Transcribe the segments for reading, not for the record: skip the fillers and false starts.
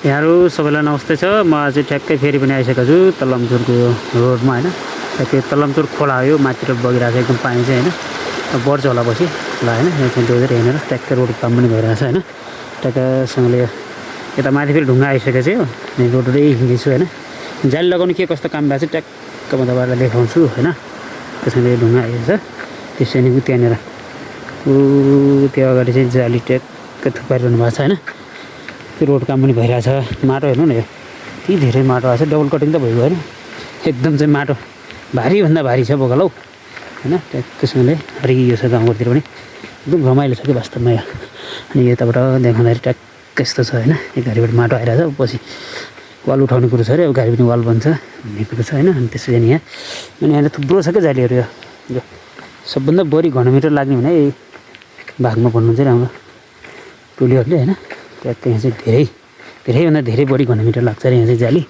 यहाँहरु सबैलाई नमस्ते छ। म आज ठ्याक्कै फेरि पनि आइसकेको छु तलमचुरको रोडमा हैन। ठ्याक्कै तलमचुर खोला हो यो, माथितिर बगिरहेको छ एकदम पानी चाहिँ हैन। बढ्छ होला पछि ल हैन। यहाँ चाहिँ दोजेर हेरेर ठ्याक्कै रोड काम पनि भइरहेछ हैन। ठ्याक्कसँगले यता माथि फेरि ढुङ्गा आइसकेको छ यो। अनि रोडरै हिँड्दैछु हैन। जाली लगाउने के कस्तो काम भएको छ ट्याक्क म तपाईहरुलाई देखाउँछु हैन। त्यसैले ढुङ्गा आइछ त्यसैले त्यहाँनिर त्यो अगाडि चाहिँ जाली ट्याक्क थुपारिरहनु भएको छ हैन। त्यो रोड काम पनि भइरहेछ। माटो हेर्नु न यो यति धेरै माटो आछ। डबल कटिङ त भइगयो हैन। एकदम चाहिँ माटो भारी भन्दा भारी छ बोकल हौ हैन। ट्याक्कसँगले हरियो छ गाउँतिर पनि एकदम रमाइलो छ कि वास्तवमा यो। अनि यताबाट देखाउँदाखेरि ट्याक्क यस्तो छ हैन। एक गाडीबाट माटो आइरहेछ पछि वाल उठाउने कुरो छ अरे। अब गाडी पनि वाल बन्छ भन्ने कुरो छ हैन। अनि त्यसैले यहाँ अनि यहाँ थुप्रो छ क्या जालीहरू यो सबभन्दा बढी घनमिटर लाग्ने भने यही भागमा भन्नु चाहिँ राम्रो टोलीहरूले हैन। ट्याक्क यहाँ चाहिँ धेरैभन्दा धेरै बढी घनमिटर लाग्छ अरे यहाँ चाहिँ जाली।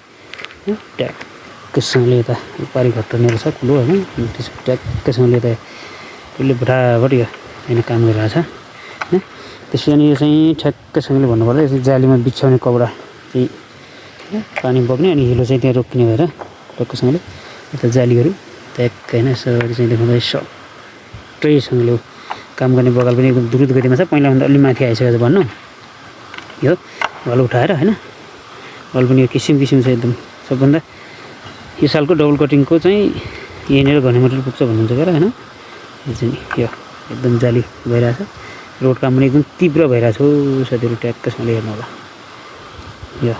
ट्याक्कसँगले यता पारी घट्टनेहरू छ कुलो हैन। अनि त्यस ट्याक्कसँगले यता त्यसले फटाफट यो होइन काम गरिरहेछ हैन। त्यसपछि अनि यो चाहिँ ठ्याक्कसँगले भन्नुपर्दा यो चाहिँ जालीमा बिछ्याउने कपडा चाहिँ पानी बग्ने अनि हिलो चाहिँ त्यहाँ रोकिने भएर टक्कसँगले यता जालीहरू ट्याक्क हैन यसरी चाहिँ देखाउँदा सट्टैसँगले काम गर्ने बगाल पनि एकदम द्रुत गतिमा छ। पहिलाभन्दा अलि माथि आइसकेको छ भन्नु यो वाल उठाएर हैन। वाल पनि यो किसिम छ एकदम। सबभन्दा यो सालको डबल कटिङको चाहिँ यहीँनिर घनमिटर पुग्छ भन्नुहुन्छ क्या हैन। यो चाहिँ यो एकदम जाली भइरहेछ। रोड काम पनि एकदम तीव्र भइरहेछ साथीहरु। ट्याक्कसँगले हेर्नु होला यो